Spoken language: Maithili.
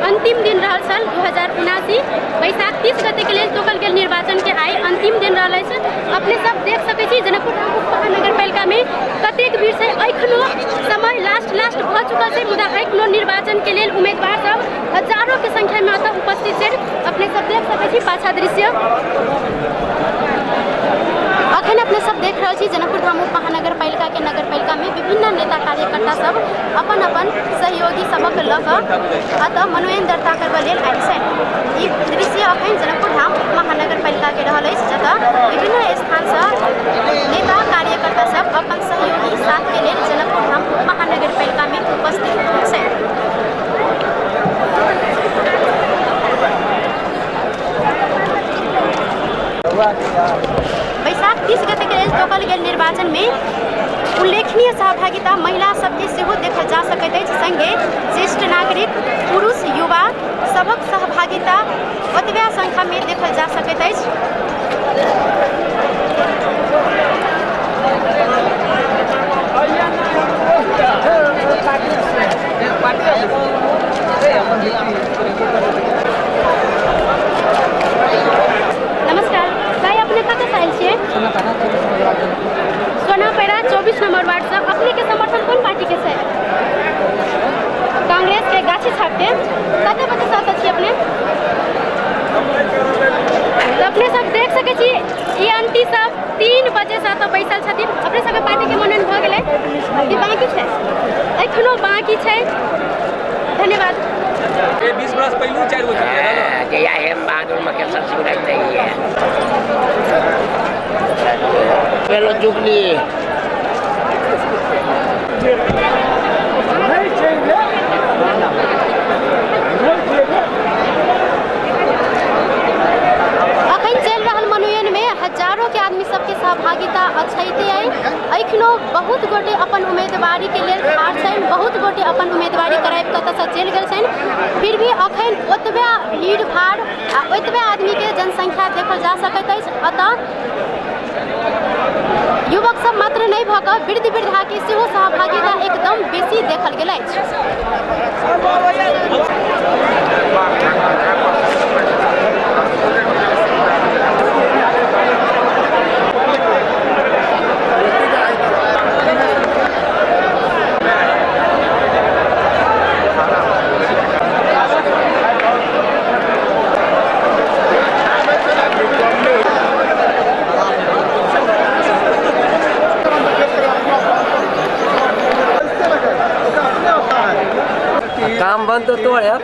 अंतिम दिन रहल छल। 2079 बैसाख 30 गते के लेल तोकल गेल निर्वाचन के आइ अंतिम दिन रहल अछि। अपने सब देख सकै छी जनकपुर धाम उप महानगरपालिका में कतेक भीड़ छै। एखनो समय लास्ट लास्ट भऽ चुकल छै, मुदा एखनो निर्वाचन के लेल उम्मीदवार सब हजारों के संख्या में एतऽ उपस्थित छै। अपने सब देख सकै छी पाछा दृश्य। अखन अपने सब देख रहल छी जनकपुर धाम उप महानगरपालिका के नगरपालिका में विभिन्न नेता कार्यकर्ता सब अपन अपन सहयोगी सबक लऽ कऽ एतऽ मनोनयन दर्ता करबऽ लेल आयल छनि। ई दृश्य अखन जनकपुर धाम उप महानगरपालिका के रहल अछि, जतऽ विभिन्न स्थानसँ नेता कार्यकर्ता सब अपन सहयोगी साथ के लेल जनकपुर धाम उप महानगरपालिका में उपस्थित छथि। बैसाख 30 गते के लेल तोकल गेल निर्वाचन में उल्लेखनीय सहभागिता महिला सबके सेहो देखल जा सकैत अछि। संगे ज्येष्ठ नागरिक, पुरुष, युवा सबक सहभागिता ओतबे संख्या में देखल जा सकैत अछि। नमस्कार भाई, अपने कतऽ से आयल छियै? सोनापेरा 24 नंबर वार्ड से। अपने के समर्थन कोन पार्टी के छै? कांग्रेस के गाछी छाप के। कते बजे से एतऽ छी अपने? तऽ अपने सब देख सकै छी ई आंटी सब 3 बजे से एतऽ बैसल छथिन। अपने सबके पार्टी के मनोनयन भऽ गेलै कि बाँकी छै? एखनो बाँकी छै। धन्यवाद। 20 बरस पहलू 4 गो जया हेम बहादुर मकेश्वर सिंह रहते ही है। पहलो जुगली अखन चलि रहल मनोनयन में हजारों के आदमी सबके सहभागिता अछैते अइ। एखनो बहुत गोटे अपन उम्मीदवारी के लेल ठाढ़ छनि, बहुत गोटे अपन उम्मीदवारी कराबि कऽ एतऽसँ चलि गेल छनि। फिर भी अखन ओतबे भीड़ भाड़ आ ओतबे आदमी के जनसंख्या देखल जा सकैत अछि। अतः युवक सब मात्र नहि भऽ कऽ वृद्ध वृद्धा के सेहो सहभागिता एकदम बेसी देखल गेल अछि। काम बंद तो तोड़ है।